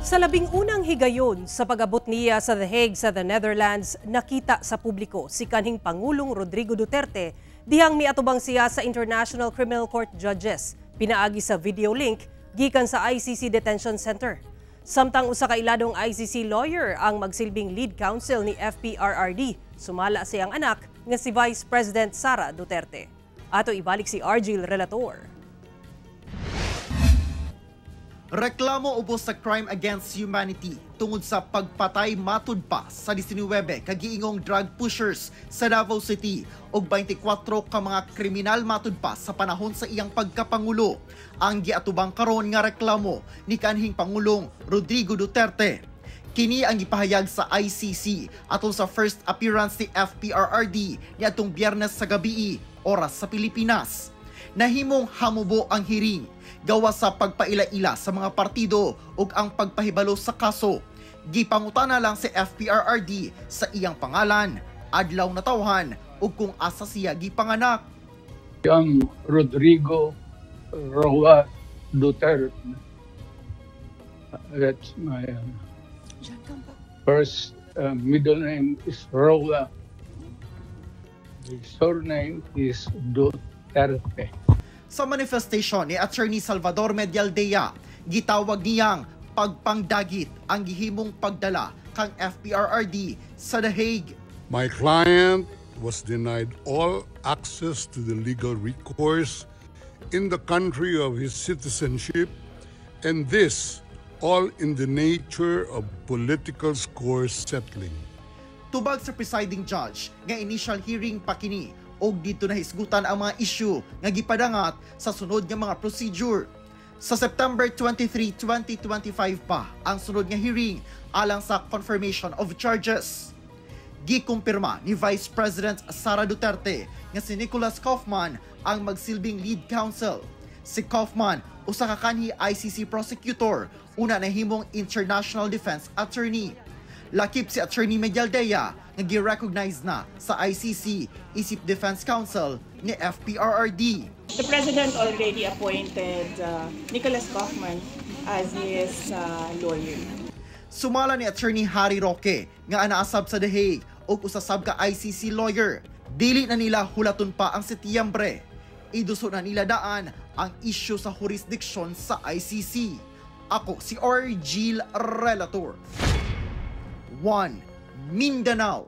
Sa 11 higayon sa pag-abot niya sa The Hague sa the Netherlands, nakita sa publiko si kanhing Pangulong Rodrigo Duterte dihang miatubang siya sa International Criminal Court judges pinaagi sa video link gikan sa ICC Detention Center. Samtang usa ka iladong ICC lawyer ang magsilbing lead counsel ni FPRRD, sumala siyang anak nga si Vice President Sara Duterte. Ato ibalik si Argil Relator. Reklamo ubos sa crime against humanity tungod sa pagpatay matud pa sa 19 ka giingong drug pushers sa Davao City ug 24 ka mga kriminal matud pa sa panahon sa iyang pagkapangulo. Ang giatubang karon nga reklamo ni kanhing Pangulong Rodrigo Duterte. Kini ang gipahayag sa ICC atol sa first appearance ni FPRRD niadtong Biyernes sa gabii, oras sa Pilipinas. Nahimong hamubo ang hearing gawa sa pagpaila-ila sa mga partido ug ang pagpahibalo sa kaso. Gipangutana lang si FPRRD sa iyang pangalan, adlaw natawhan ug kung asa siya gipanganak. I'm Rodrigo Roa Duterte. That's my first middle name is Roa. The surname is Duterte. Sa manifestation ni Attorney Salvador Medialdea, gitawag niyang pagpangdagit ang gihimong pagdala kang FPRRD sa The Hague. My client was denied all access to the legal recourse in the country of his citizenship, and this all in the nature of political score settling. Tubag sa presiding judge nga initial hearing pa kini og didto na hisgutan ang mga issue nga gipadangat sa sunod nga mga procedure. Sa September 23, 2025 pa ang sunod nga hearing alang sa confirmation of charges. Gikumpirma ni Vice President Sara Duterte nga si Nicholas Kaufman ang magsilbing lead counsel. Si Kaufman, usa ka kanhi ICC prosecutor, una nahimong international defense attorney. Lakip si Attorney Medialdea nga gi-recognize na sa ICC isip defense counsel ni FPRRD. The president already appointed Nicholas Kaufman as his lawyer. Sumala ni Attorney Harry Roque nga anaasab sa The Hague ug usa sab ka ICC lawyer. Dili na nila hulaton pa ang Setyembre. Iduso na nila daan ang issue sa jurisdiction sa ICC. Ako si Argil Relator. 1. Mindanao.